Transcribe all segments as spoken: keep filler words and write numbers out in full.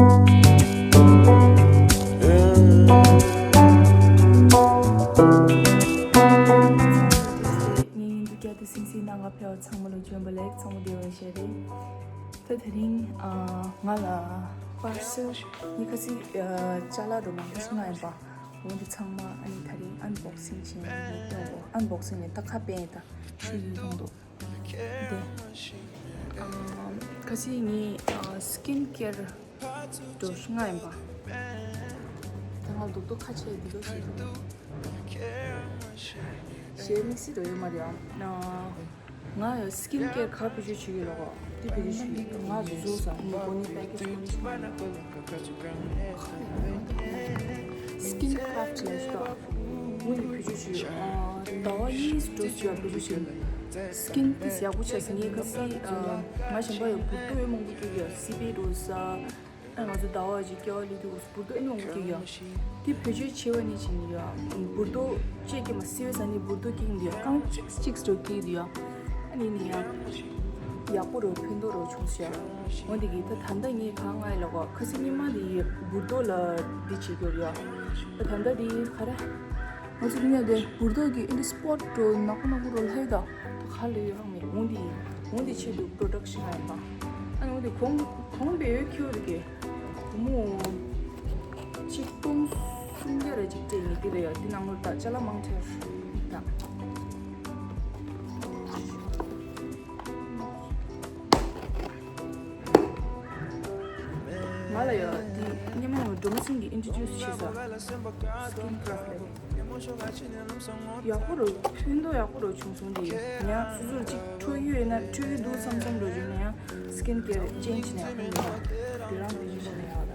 ངའི་འདི་སྐད་དེ་སིང་སིང་ནང་ག་ཕེབས་ཚང་མ་ལ་བྱོན་པ་ལེགས། ཚང་མ་བདེ་བར་གཤེགས་རེད། ད་དེ་རིང་ཨ་ང་ལ་པར་སེལ་ངས་ཁ་སང་ཨ་ཅ་ལག་འགྲོ་མ་ཁ་སང་ང་ཡིན་པ། འོ་འདི་ཚང་མ་ཨ་ནི་དེ་རིང་ཨན་བོག་སིང་བྱས་ནས་ལྟ་འོ། ཨན་བོག་སིང་ནས་ད་ཁ་པན་ད་ཤུ་ཡུལ་ཡོང་འདུག་དེ་ཨ་ཁ་སང་ངས་ཨ་སི་ཀིན་ཀེར་འགྲོ་ཤི་ང་ཡིན་པ། ད་ང་རྡོག་རྡོག་ཁ་ཕྱེ་འདི་འདྲ་ཞིག་འདུག་ཞེས་དམིགས་བསལ་འགྲོ་ཡོད་མ་རེད་ཨ། ང་ཡང་སི་ཀིན་ཀེར་ག་བེད་སྤྱོད་བྱེད་ཀྱི་ཡོད་ལོག་དེ་བེད་སྤྱོད་བྱེད་ཀྱི་ཡོད། ང་ཚོ་བཟོ་ས་ནི་གོ་ནི་པེ་ཀེ་ཇི་གོ་ནི་ཞིག་མ་རེད། སི་ཀིན་ཀ་རབ་ཊི་ལབ་ཤག་དངོས་ནས་བེད་སྤྱོད་བྱེད་ཀྱི་ཡོད། ཟླ་བ་གཉིས་འགྲོ་ཞིག་ཡང་བེད་སྤྱོད་བྱེད་ཀྱི་ཡོད། སི་ཀིན་ཏིས་ཡག་པོ་བྱས་སོང་། ངས་ཁ་སང་ང་གཞན་པ་ཡང་འབུར་ཏོག་ཡོད་མང་པོ་སྐྱེ་གི་ཡོད། སི་པན་འགྲོ་ས། ཨ་ང་ཚོ་ཟླ་བ་གཅིག་སྐྱེ་བ་སླེབས་དུས་འབུར་ཏོག་ཨེ་ནི་འོང་གི་ཡོད། དེ་བེད་སྤྱོད་བྱེད་པ་ནི་བྱེད་ནི་ཡོད། འབུར་ཏོག་བཅད་ཀྱི་མ་སི་ཝེ་ས་ནི་འབུར་ཏོག་སྐྱེ་གི་འདུག་རྐང་གཅིག་གཅིག་སྤྲོ་སྐྱེ་གི་འདུག་ཨ་ནི་ནི་ཡང་ཡག་པོ་རུ་ཕན་ཐོགས་རུ་བྱུང་ཤག་འོ་འདི་གི་ད་ད་ལྟ་ངས་གང་ང་ཡི་ལ་གོ་ཁ་སང་ཉི་མ་འདི་འབུར་ཏོག་ལ་འདི་བྱེད་རྒྱུ་ཡོད། ད་ད་ལྟ་འདི་ག་རེ། ང་ཚོ་ཉལ་དེ་འབུར་ཏོག་གི་ཨིན་དི་སི་པོཊ་འགྲོ་ནག་པོ་ནག་པོ་རོ་ལྷའི་ད་ད་ག་ལ་ཡོད་ཧང་མེད། འོང་དེ་འོང་དེ་ཆེད་དུ་པྲོ་ཌག་ཤི་ང་ཡིན་པ། ཨ་ནི་འོང་དེ་གོང་གོང་བེ་ཡོད་ཁྱོད་རེ་གེ་བུ་མོ་ཆིག་སྟོང་སུམ་བརྒྱ་རེ་ཅིག་སྤྲད་ཡིན་དེ་ལ་ཡོད། དེ་ནང་ལོ་ད་ཅ་ལག་མང་ཐེར་ད། ང་ལ་ཡ་དེ་སྙེ་མོ་སྒྲོལ་མ་སེང་གིས་ཨིན་ཊྲོ་ཌིའུ་སི་བྱས་ས་སི་ཀིན་ཀ་རབ་ཊི་ལབ། ཡག་པོ་རུ་ཕན་ཐོགས་ཡག་པོ་རུ་བྱུང་སོང་དེ། ཡང་སོ་སོར་གཅིག་འཕྲོད་ཡོད་ན་འཕྲོད་ཀྱི་འདུག་བསམ་བསམ་རུ་བྱུང་ན་ཡང་སི་ཀིན་ཀེར་ཅེན་ཇི་ནས་ཡག་པོ་མེད་པ་དེ་རང་བེད་སྤྱོད་བྱས་ན་ཡག་ལ།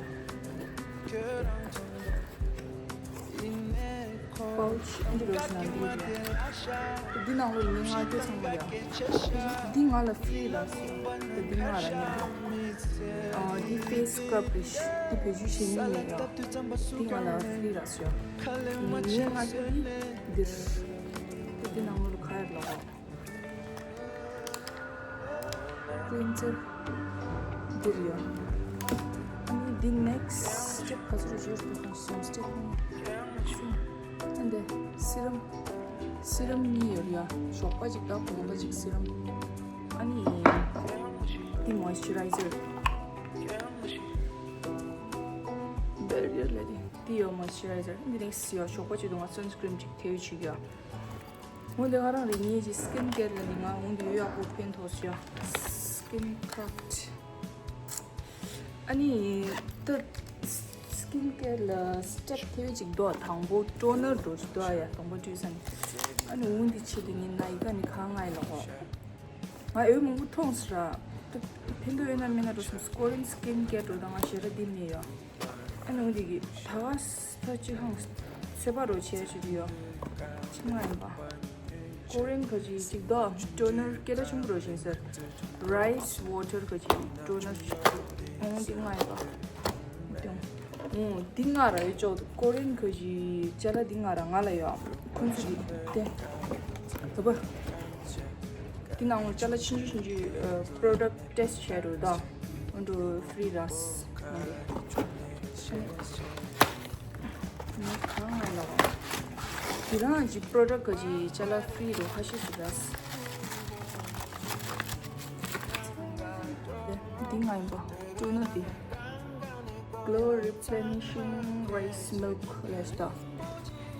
པའུ་ཆི་ཨ་འདི་རོ་ཞིག་ནང་འདི་རེད། འདི་ནང་ལོ་ཉིན་ལྔ་སྐྱོ་ཚང་མ་རེད། འདི་ང་ལ་ཧྥི་རི་རག་སོང་། འདི་ང་ར་ཉིན་ཨ་འདི་ཕེ་སི་སི་ཀ་རབ་རེད། འདི་བེད་སྤྱོད་བྱེད་མིན་ཡིན་ཡ། འདི་ང་ལ་ཧྥི་རི་རག་སོང་། ཉིན་ལྔ་སྐྱོ་འདིར་འདི་ནང་ལོ་ག་རེ་ལོག་ཀླིན་ཛར་འདིར་ཡོད། ཨ་ནི་འདི་ནེག་སི་ཊེབ་ག་ཚོད་རེད་ཅེས་དུ་ཁོང་སུམ་སི་ཊེབ་ནི་ཨ་འདི་སི་རམ། སི་རམ་གཉིས་ཡོད་ཡ། ཞོགས་པ་གཅིག་དང་དགོང་དག་གཅིག་སི་རམ། ཨ་ནི་འདི་མོ་ཨིས་ཅི་རའི་ཛར། བེ་རི་ཡར་ལས་འདི་འདི་ཡོད། མོ་ཨིས་ཅི་རའི་ཛར་འདི་ནེག་སི་ཊི་ཡོད། ཞོགས་པ་གཅིག་དུ་ང་སན་སི་ཀྲིན་གཅིག་ཐེ་བའི་ཆིག་ཡོད། འོན་ཏེ་ང་རང་རེ་གཉིས་ཀྱི་སི་ཀིན་ཀེར་ལ་ནི་ང་འོན་ཏེ་ཡོད་ཡག་པོ་ཕན་ཐོགས་ཤག་སི་ཀིན་ཀ་རབ་ཊི། ཨ་ནི་ད་སི་ཀིན་ཀེར་ལ་སི་ཊེབ་ཐེ་བའི་གཅིག་འདུག་དང་པོ་ཊོ་ནར་འགྲོ་ཞིག་འདུག་ཡ། དང་པོ་བྲིས་ས་ནི་ཨ་ནི་འོན་ཏེ་ཆེད་དུ་ངས་ན་ཡི་ག་ནི་གང་ང་ཡི་ལ་གོ་ང་འོས་མང་པོ་མཐོང་སི་ར། ད་ཕན་ཐོགས་ཡོད་ན་མེད་ན་འགྲོ་སོང་། ཀོ་རི་ཡན་སི་ཀིན་ཀེར་འགྲོ་ད་ང་ཞེ་དྲག་འདི་མེད་ཡ། ཨ་ནི་འོན་ཏེ་གི་ད་ག་ས་ཅི་ཧང་ཚེ་པ་རོ་ཆེ་ཞིག་ཡོད། ཅི་མ་ཡིན་པ། ཀོ་རི་ཡན་ག་ཅི་ཅིག་དོ་ཊོ་ནར་སྐད་གྲགས་ཆེན་པོ་རོ་ཞིག་ཟེར། རའིས་ཝོ་ཊར་ག་ཅི་ཊོ་ནར་ཞིག་འོང་འདི་མ་ཡིན་པ། འོང་འདི་ང་ར་ཡོད་ཅོག་ཀོ་རི་ཡན་ག་ཅི་ཅ་ལག་འདི་ང་ར་ང་ལ་ཡོད། ཁོང་ཚོ་གི་དེ་དོ་པ། འདི་ནང་ལོ་ཅ་ལག་ཆུང་ཆུང་ཆུང་ཆུང་པྲོ་ཌག་ཊེ་སི་ཊི་བྱས་རོ་ད། འོན་ཏེ་ཧྥི་རི་རག་སོང་། ངས་གང་ང་ལ་དེ་རང་གི་པྲོ་ཌག་ག་ཅི་ཅ་ལག་ཧྥི་རི་རོ་ཁ་ཤས་ཤིག་རག་སོང་། འདི་ང་ཡིན་པ་ཊོ་ནར་འདི། Glow Replenishing Rice Milk ལས་ད།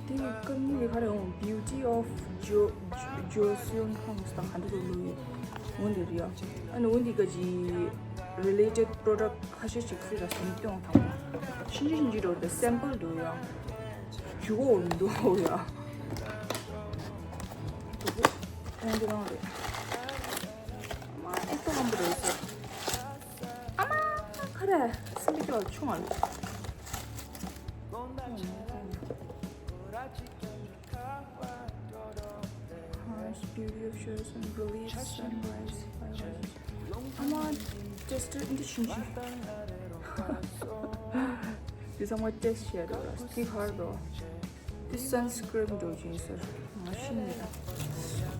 དེ་ཀ་ནི་རེ་ག་རེ་འོང་། Beauty of Jo Jo Seon Hong ད་ག་འདི་རུ་ལུ་ཡོད། འོན་ཏེ་རེད་ཡ། ཨ་ནི་འོན་ཏེ་ག་ཅི་རི་ལེ་ཊེཌ་པྲོ་ཌག་ཁ་ཤས་ཤིག་ཧྥི་རི་རག་སོང་། སྟོན་དང་པོ་ཤིན་ཅི་ཤིན་ཅི་འགྲོ་དེ་སེམ་པལ་འདུག་ཡ། ཇུ་གོ་འདུག་ཡ། འོན་ཏེ་རང་རེད། མ་ཨེ་ཏོ་ལམ་པོ་རེད་ཟེར། ཨ་མ་ཁ་རེ་སེམས་པའི་སྐྱོ་བ་ཆུང་བ་རེད། Harsh beauty of shows and relief sunrise flowers. ཨ་མ་ཊེ་སི་ཊར་འདི་ཆུང་ཆུང་། འདི་ཚང་མ་ཊེ་སི་ཊི་བྱས་འདུག་ར། འདི་ག་རེ་འདུག་འདི་སན་སི་ཀྲིན་འགྲོ་གི་ཡིན་ཟེར། ང་ཤི་ནི་ཡ།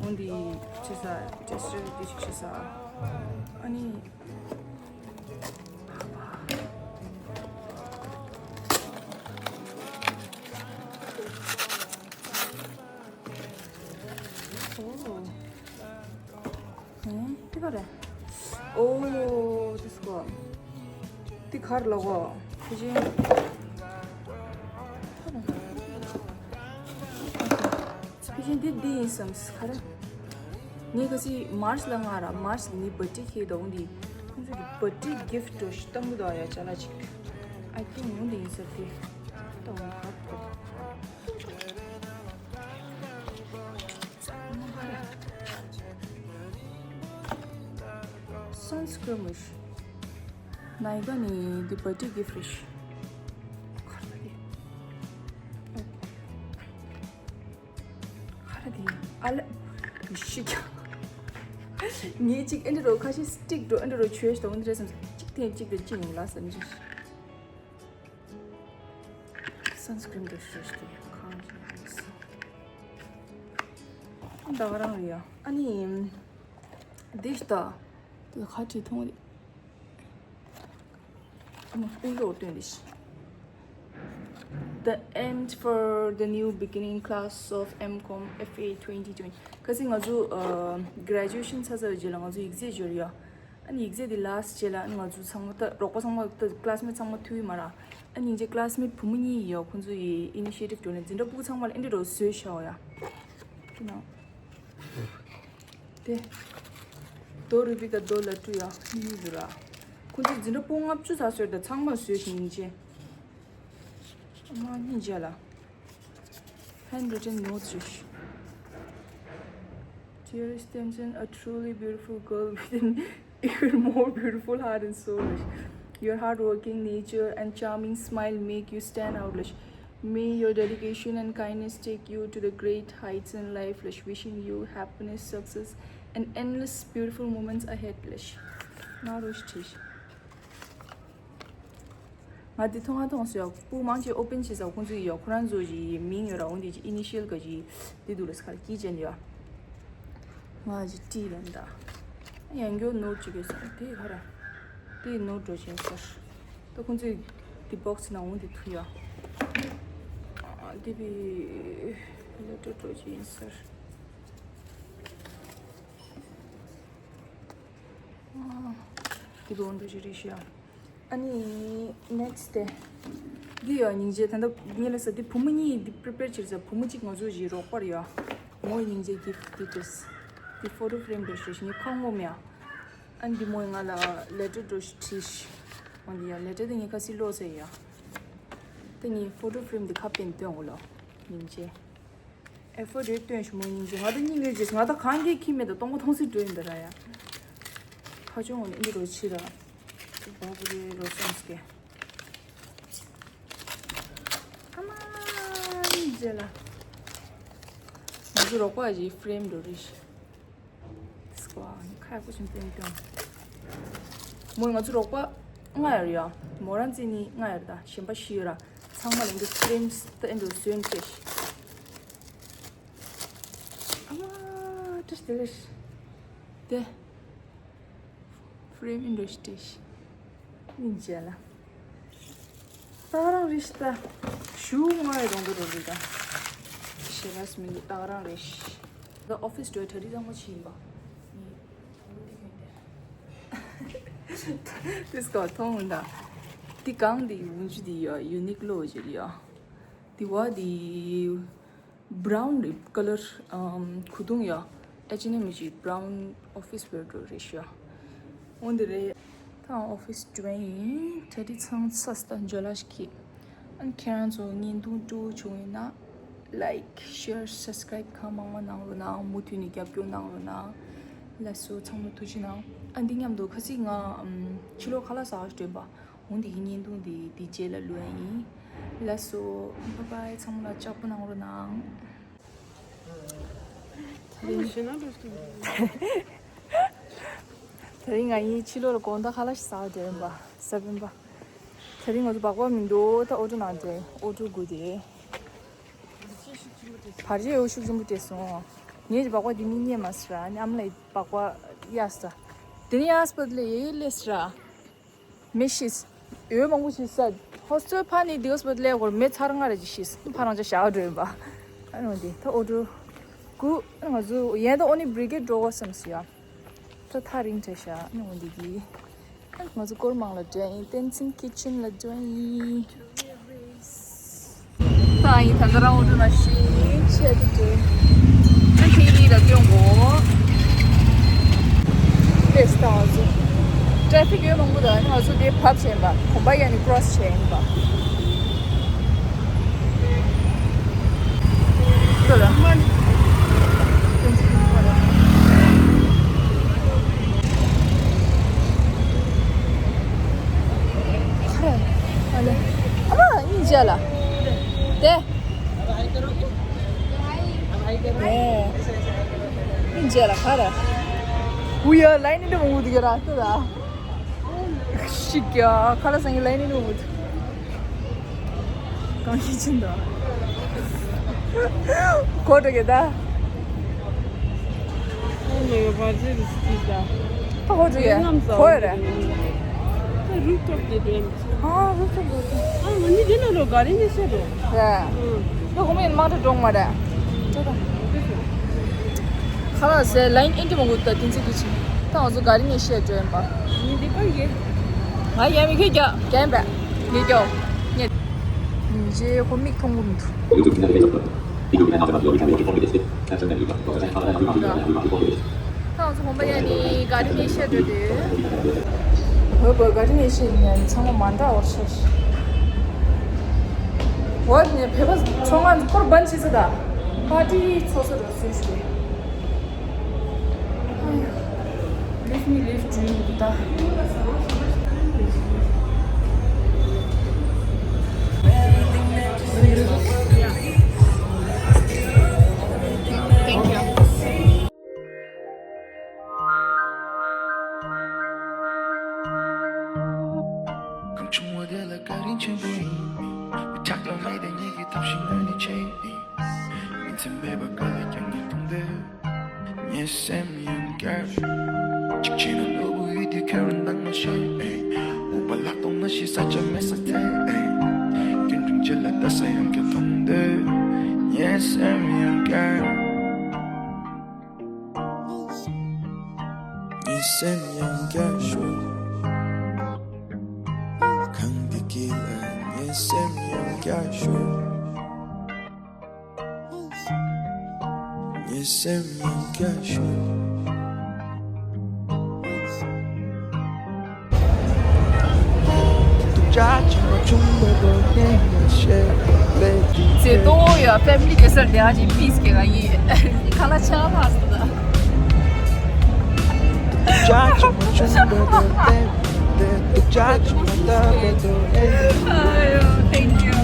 འོན་ཏེ་ཆེ་ས་ཊེ་སི་ཊར་འདི་ཞིག་ཆེ་ས། ཨ་ནི། འདི་གར་ལོག་གོ། ཕི་ཅིན། ཕི་ཅིན་འདི་འདི་ཡིན་བསམ་ག་རེ། ངས་ག་སི་མར་ཆི་ལ་ང་ར་མར་ཆི་ལ་ནི་བར་ཐི་ཌེ་ཁེག་དང་འདི། ཁོང་ཚོ་གི་བར་ཐི་ཌེ་གིཕ་ཊི་འདྲ་ཞིག་བཏང་གི་འདུག་ཡ། ཅ་ལག་ཅིག་ཨའི་ཐིང་འོ་འདི་ཡིན་ས་དེ། ད་འོ་ཧ་གོ། སན་སི་ཀྲིན་མོ་ཞིག་ནའི་ག་ནི་འདི་བར་ཐི་ཌེ་གིཕ་ཊི་རེད་ཤག་ཁ་ར་དེ། ཨ་ལ། ཤི་ཀྱང་། ངས་གཅིག་ཨེ་འདྲ་རོ་ཁ་ཤས་སི་ཊིག་འགྲོ་ཨེ་འདྲ་རོ་བྱོས་ཤི་དང་འདི་རེད་བསམ། གཅིག་དེ་གཅིག་དེ་གཅིག་ཡིན་ལ་བསམ་གྱི། སན་སི་ཀྲིན་འདྲ་བྱོས་ཤི་དེ་གང་ཡིན། ད་ག་རང་རེད་ཡ། ཨ་ནི། འདི་ཤི་ད། དེ་ཁ་བྲིས་མཐོང་། ཨ་མ་དཔེ་ཀློག་སྟོན་རེད། The end for the new beginning class of M Com F A twenty twenty. ཁ་སང་ང་ཚོ་གྷ་རེ་ཇུ་ཨེ་ཤན་ཚར་ཚར་བའི་རྗེས་ལ་ང་ཚོ་ཡིག་ཚད་འབྱོར་ཡོད། ཨ་ནི་ཡིག་ཚད་དེ་ལཱ་སི་ཊི་རྗེས་ལ་ཨ་ནི་ང་ཚོ་ཚང་མ་ད་རོགས་པ་ཚང་མ་ད་ཀི་ལཱ་སི་མེཊ་ཚང་མ་ཐུག་ཡོད་མ་ར། ཨ་ནི་ཡིན་གཅིག་ཀི་ལཱ་སི་མེཊ་བུ་མོ་གཉིས་ཡོད། ཁོང་ཚོ་ཡི་ཨི་ནི་ཤི་ཡེ་ཊིབ་བརྒྱབ་ནས་འཛིན་གྲྭ་ཕྲུ་གུ་ཚང་མ་ལ་ཨེ་འདྲ་རོ་བཟོས་བཞག་ཡ། ཁྱེད་ནང་། དེ། རྡོ་རུ་པི་ཀ་རྡོ་ལ་ཀྲུ་ཡ་ཡུ་ཟུ་ར། ཁོང་ཚོའི་འཛིན་གྲྭ་ཕྲུ་གུ་ལྔ་བཅུ་ཙམ་བཟོས་ད་ཚང་མ་བཟོས་ཤིང་ཡིན་ཅེ། མ་སྙིང་རྗེ་ལ། Handwritten notes རེད། Dear Stimson, a truly beautiful girl with an even more beautiful heart and soul. Your hardworking nature and charming smile make you stand out. May your dedication and kindness take you to the great heights in life. Wishing you happiness, success, and endless beautiful moments ahead. ང་རོ་ཤི་ཁྲིད། ང་འདི་མཐོང་ང་མཐོང་སོང་ཡ། སྤུ་མང་ཆེ་ཨོ་པན་བྱེད་ས་ཁོང་ཚོ་ཡི་ཡ། ཁོ་རང་ཚོ་ཡི་མིང་ཡོད་ར། འོ་འདི་ཅི་ཨི་ནི་ཤལ་ག་ཅི་འདི་འདུག་ལ་ས་ཁར་ཀི་ཅན་ཡ། ང་ཅི་ཏི་ལན་ད། ཡང་མགྱོགས་ནོར་ཅིག་ཡོད་ས་དེ་ག་ར། དེ་ནོར་འགྲོ་ཆེན་ཟེར། ད་ཁོང་ཚོའི་འདི་བོག་སི་ནང་འོ་འདི་ཐུ་ཡ། ཨ་འདི་བི་ལེ་ཊར་འགྲོ་ཆེན་ཟེར། ཨ་འདི་བི་འོ་འདི་ཅི་རེད་ཤི་ཡ། ཨ་ནི་ནེག་སི་ཊི་དེ། འདི་ཡོད་སྙིང་རྗེ། ད་ལྟ་ངས་ལ་ས་འདི་བུ་མོ་གཉིས་འདི་པི་རི་པེར་བྱེད་ས། བུ་མོ་གཅིག་ང་ཚོ་ཞིག་རོགས་པར་ཡོད། མོ་སྙིང་རྗེ་གིཕ་ཊི་འདི་ཏེས། འདི་ཕོ་ཊོ་ཕི་རེམ་འདྲ་ཞིག་ངས་ཁ་ངོམ་ཡ། ཨ་འདི་མོས་ང་ལ་ལེ་ཊར་འདྲ་ཞིག་བྲིས་ཤི། འོ་འདི་ཡ་ལེ་ཊར་དེ་ངས་ཁ་སི་ལོ་ཟེར་ཡ། དེ་ངས་ཕོ་ཊོ་ཕི་རེམ་འདི་ཁ་པན་སྟོན་འོ་ལོ། སྙིང་རྗེ། ཨེ་ཕོ་རེད་སྟོན་ཞུ་མོ་སྙིང་རྗེ། ང་ད་སྙིང་རྗེ་ང་ད་གང་གིས་ཁྱི་མེད་ད་སྟོང་པ་མཐོང་སྲིད་འགྲོ་ཡིན་ད་ར་ཡ། ཁ་ཆུང་ངོ་ནས་འདི་རོ་ཕྱི་ར། བ་བུ་རེ་རོ་སོང་སྐད། ཨ་མ་སྙིང་རྗེ་ལ། ང་ཚོ་རོགས་པ་ཞིག་ཕི་རེམ་འགྲོ་རེད་ཤི། སྐོ་ཁ་ཡག་པོ་ཞིག་སྟོན་སྟོན། མོས་ང་ཚོ་རོགས་པ་ལྔ་ཡོད་རེད་ཡ། མོ་རང་བཙལ་ནི་ལྔ་ཡོད་རེད་ད། གཞན་པ་བཞི་ཡོད་ར། ཚང་མ་ལ་འདི་ཕི་རེམ་ད་ཨེ་འགྲོ་བཟོས་ནས་སྤྲད་ཤི། ཨ་མ་བཀྲ་ཤིས་བདེ་ལེགས། དེ་ཕི་རེམ་ཨེ་འགྲོ་ཞིག་སྤྲད་ཤི། སྙིང་རྗེ་ལ། ད་ག་རང་རེད་ཤི་ད། ཞུ་ང་ཡི་རོང་དུ་འགྲོ་རེད་ད། ཞེ་ག་སི་མི་འདུག་ད་ག་རང་རེད་ཤི། ད་ཨོ་ཕི་སི་འགྲོ་གྲ་སྒྲིག་ཚང་མ་བྱས་ཡིན་པ། ངས་དེ་སྐོར་མཐོང་ད། དེ་གང་དེ་ཡུན་ཇི་དེ་ཡ་ཡུ་ནིག་ལོ་ཇི་རེད་ཡ། དེ་བ་དེ། བྷ་རའུན་རེད་ཀ་ལར། ཨམ། གོས་ཐུང་ཡ། ཨེ་ཆི་ཨེན་ཨེམ་གྱི་བྷ་རའུན་ཨོ་ཕི་སི་ཝེར་འདྲ་རེད་ཤག་འོ་འདི་རེད། ད་ཨོ་ཕི་སི་འགྲོ་ཡིན། གྲ་སྒྲིག་ཚང་ཚར་སོང་། ད་འཇོ་ལ་ཞིག་གིས། ཨ་ནི་ཁྱེད་རང་ཚོ་བརྙན་ཐུང་སྤྲོ་བོ་བྱུང་ཡོད་ན། ལའིཀ་ཤེར་སབ་སི་ཀ་རའིབ་གང་མང་མང་གནང་རོགས་གནང་། མུ་མཐུད་ནས་རྒྱབ་སྐྱོར་གནང་རོགས་གནང་། ལགས་སོ། ཚང་མ་ཐུགས་རྗེ་གནང་། ཨ་འདི་མཉམ་དུ་ཁ་སང་ང་ཕྱི་ལོགས་ཁ་ལག་ཟ་བར་འགྲོ་ཡིན་པ། འོ་འདི་གི་བརྙན་ཐུང་འདི་འདི་རྗེས་ལ་བླུག་ཡ་ཡིན། ལགས་སོ། བཱའི་བཱའི། ཚང་མ་ལ་ལྕགས་པོ་གནང་རོགས་གནང་། དེ་རིང་ང་གཉིས་ཕྱི་ལོགས་ལ་དགོང་དག་ཁ་ལག་ཞིག་ཟ་བར་འགྲོ་ཡིན་པ། ཟ་བིན་པ། དེ་རིང་ང་ཚོ་སྦག་སྦག་མི་འདུག་ད་ཨོ་ཊོ་ནང་འགྲོ་ཡིན། ཨོ་ཊོ་དགོས་དེ། བར་ཆད་ཡོ་ཤུགས་ཆེན་པོ་སྤྲད་སོང་། ངས་ཀྱི་སྦག་སྦག་འདི་མི་རྙེད་མ་སོང་ར། ཨ་ནི་ཨ་མ་ལགས་སྦག་སྦག་གཡར་སོང་། དེ་ནས་ཡར་སྤོ་ལེ་ཡེ་ལེ་སོང་ར། མེ་ཤི་སོང་། འོ་མང་པོ་ཞིག་ཟ། ཧོ་སི་ཊེལ་ཕར་ནས་འདི་ཧོ་སི་པི་ཊལ་སླེབས་སྐོར་མེ་ཚར་ལྔ་རེ་ཅིག་ཤི་སོང་། ཕར་རང་ཅག་བཞག་འགྲོ་ཡིན་པ། ཨ་ནི་འོ་འདི་ད་ཨོ་ཊོ་སྒུག་ང་ཚོ་ཡན་ད་ཨོ་ནི་བྷི་རི་གེ་ཌི་འགྲོ་དགོས་བསམ་སོང་ཡ། ད་ཐག་རིང་དྲགས་ཤག་ཨ་ནི་འོ་འདི་གི། ང་ཚོ་སྐོར་མང་ལ་འགྲོ་ཡིན། བསྟན་འཛིན་ཁི་ཆན་ལ་འགྲོ་ཡིན། ད་ཡིན། ད་ལྟ་རང་འོ་འགྲོ་ན་ཤིང་ཆེ་དུ་འགྲོ། ཨ་ཁེ་ལི་ལ་སྟོན་གོ། ཏེས་ད་ང་ཚོ་ཊེ་ཕིག་ཡོད་མང་པོ་འདུག་ཨ་ནི་ང་ཚོ་དེ་བབས་བྱས་ཡིན་པ། གོམ་པ་ཡ་ནི་ཀྲོ་སི་བྱས་ཡིན་པ། ཤིག་ཡ་ཁ་ལ་སང་གི་ལ་ནི་ནུ། གང་ཤེས་ཕྱིན་དང་། གོ་འགྲོ་གི་ད། ཨོ་མའི་གོ་ཌ། ད་གོ་འགྲོ་གི། གོ་ཡ་རེད། ད་རུབ་ཊོབ་དེ་འགྲོ་ཡ། ཨ་རུབ་ཊོབ་འགྲོ་གི། ཨ་ང་གཉིས་དེ་ན་འགྲོ། ག་རེ་ནས་ཤེས་འགྲོ། རེད། ད་གོ་མིན་མ་འགྲོ་འགྲོ་མ་རེད། ཁ་ལག་ཟས་ལ་ཡིན་ཨིན་ཏི་མང་པོ་ད་དེ་ཚོ་གི་ཆེ། ད་ང་ཚོ་ག་རེ་ནས་ཤེས་འགྲོ་ཡིན་པ། ངས་འདི་པར་རྒྱག་ང་ཡ་མི་ཁྱོད་རྒྱག་རྒྱག་ཡིན་པས། ངས་རྒྱག་ངས། ཉིན་རྗེས་ཁོ་མིག་མཐོང་གི་མི་འདུག་ད་ང་ཚོ་གོམ་པ་ཡ་ནི་ག་རེ་ནས་ཤེས་འགྲོ་དུས། འོ་བོ་ག་རེ་ནས་ཤེས་ཉན་ཚང་མ་མ་འདྲ་བར་ཤར། འོ་ནས་བོད་པ་ཚོ་ང་ཚོ་སྐོར་བན་ཆི་ཚེ་ད་པར་ཊི་ཚོགས་ས་རུ་སུས་ཞུ། Leave me, leave June. Thank you. གང་བྱུང་བ་དེ་ལ་བཀའ་དྲིན་ཆེན་པོ་ཡིན། མི་ཆགས་ཀྱང་མེད་དེ་ཉིད་ཀྱི་ཐབས་ཤེས་ངོས་ནས་བྱས་ཡིན། མི་ཚེ་མེད་པ་ག་ལ་ཀྱང་ངས་མཐོང་འདོད། ངའི་སེམས་ཡང་སྐྱར། གཅིག་བྱས་ན་ནོར་བུ་ཡུལ་དེ་ཁྱོད་རང་ནང་ན་ཤེས། སྨུག་པ་ལ་གཏོང་ན་ཤི་ས་ཆ་མེད་ས་ཐེ། སྐྱོན་དྲུང་ཆེ་ལ་ལྟ་ས་ཡང་ཁྱོད་མཐོང་འདོད། ངའི་སེམས་ཡང་སྐྱར། ངའི་སེམས་ཡང་སྐྱར་ཞུ། གང་འདི་གི་ལ་ངའི་སེམས་ཡང་སྐྱར་ཞུ། ངའི་སེམས་ཡང་སྐྱར་ཞུ། ཚེ་ཏོ་ཡ་ཕེ་མི་ལི་གེ་སར་དེ་ཨ་ཅི་པིས་ཀྱི་ང་ཡིན། ཁ་ལ་ཆ་ལ་སོ་ད། Thank you.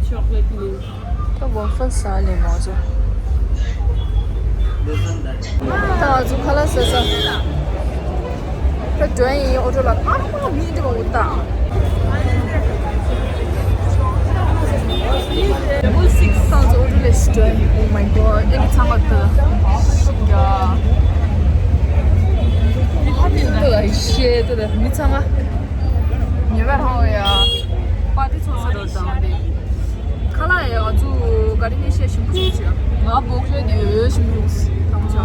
Chocolate milk. ད་ཝ་ཕལ་ཟ་ལེ་མ་ཚོ། ད་ང་ཚོ་ཁ་ལག་ཟ་ས། ད་འགྲོ་ཡིན་ཨོ་ཊོ་ལ། ཨ་མ་མི་འདི་མ་འུ་ད། Level six ད་ང་ཚོ་ཨོ་ཊོ་ལས་འགྲོ་ཡིན། Oh my god. ཨེ་མི་ཚང་མ་ད། ཡ། ད་ད་ཤེ་ད་ད་མི་ཚང་མ། ཉེ་བར་ཧང་ཡ། པར་ཊི་ཚོགས་ས་རོ་དང་དེ། ཁ་ལག་ཡ་ང་ཚོ་ག་རེ་ནས་བཤད་ཞིམ་པོ་ཞིག་བྱས། ང་བོག་ལེ་དེ་ཡོད་ཞིམ་པོ་ཞིག་དང་ཆ།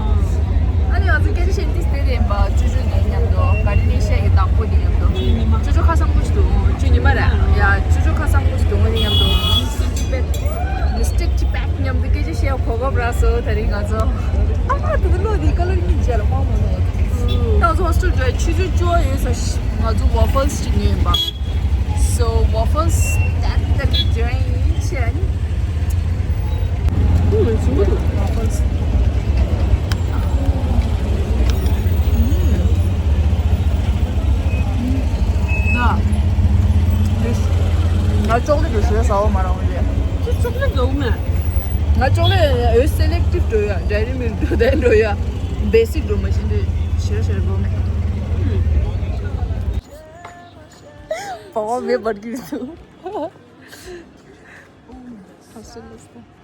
ཨ་ནི་ང་ཚོ་སྐད་ཆ་བཤད་དུས་དེ་རེད་པ། ཅོ་ཅོ་དེ་མཉམ་དུ་ག་རེ་ནས་བཤད་ཀྱི་བདག་པོ་དེ་མཉམ་དུ། ཅོ་ཅོ་ཁ་སང་པོ་ཞིག་འདུག་ཅོ་ཉི་མ་ར་ཡ། ཅོ་ཅོ་ཁ་སང་པོ་ཞིག་འདུག་ང་དེ་མཉམ་དུ། Mister Tibetan Mister Tibetan མཉམ་དུ་སྐད་ཆ་བཤད་གོ་སྐབས་རག་སོང་། དེ་རིང་ང་ཚོ། ཨ་མ་ད་ལོ་དེ་ཀ་ལོ་རིང་བྱས་ལ་མང་མོ་ནོ། ད་ང་ཚོ་ཧོ་སི་ཊེལ་འགྲོ་ཆུ་ཚོད་བཅུ་པ་ཡོད་ས་ཞིག་ང་ཚོ་ཝ་ཕལ་སི་ཅིག་ཉོས་ཡིན་པ། So waffles that that join chen. ཝ་ཕལ་སི། ད། ང་ཅོག་ལེ་ཊི་ཞེ་ཟ་བ་མ་རང་ལས། ཅི་ཅོག་ལེ་ཊི་ཟ་བ་མེད། ང་ཅོག་ལེ་ཊི་ཡོད་སེ་ལེག་ཊིབ་འགྲོ་ཡ། ཌེ་རི་མིལ་འགྲོ་དེ་འགྲོ་ཡ། བེ་སིག་འགྲོ་མ་ཤེས་འདི་ཞེ་ཞེ་འགྲོ་མེད། བ་བ་མེ་འབར་གྱི་འདུག་ཧ་སུ་ལུ་སུ།